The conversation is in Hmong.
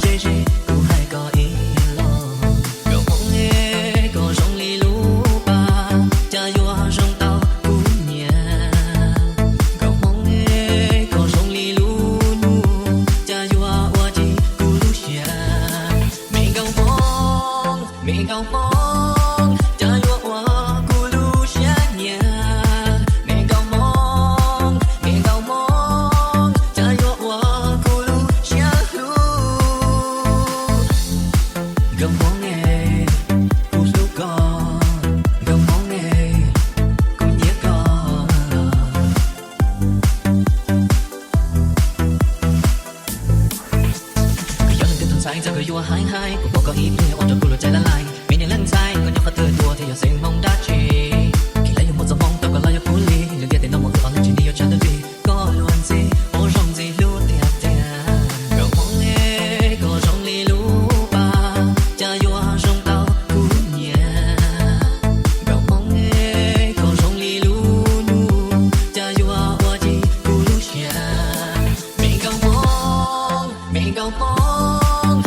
Ze ze kuv hais koj ib los, nkauj hmoob es koj zoo li lub pas, cas yuav zoo tau kuv nyiam. Nkauj hmoob es koj zoo li lub nyuj, cas yuav ua ci kuv lub siab. Me nkauj hmoob, me nkauj hmoob, cas yuav ua kuv lub siab nyiam. Me nkauj hmoob, me nkauj hmoob, cas yuav ua kuv lub siab hlub. Nkauj hmoob es, kuv hlub koj. Nkauj hmoob es, kuv nyiam koj. Kuv yog leej twg tus ntxhais, txawm koj yuav hais hais, kuv pom koj ib pliag ua rau kuv lub caij laj lais. Me niag leej ntxhais, koj nyob qhov twg tuaj thiab yog xeem Hmoob dab tsi? Kheev lawv yuav muaj txoj hmoov tau koj los yog kuv li, lwm tiam tej no mus twb ob leeg tsis ni yuav tshav ntuj nrig. Koj luag ntxhi, ua zoo ntxim hlub tiag tiag. Nkauj hmoob es, koj zoo li lub pas, cas yuav zoo tau kuv nyiam. Nkauj hmoob es, koj zoo li lub nyuj, cas yuav ua ci kuv lub siab. Me nkauj hmoob, me nkauj hmoob,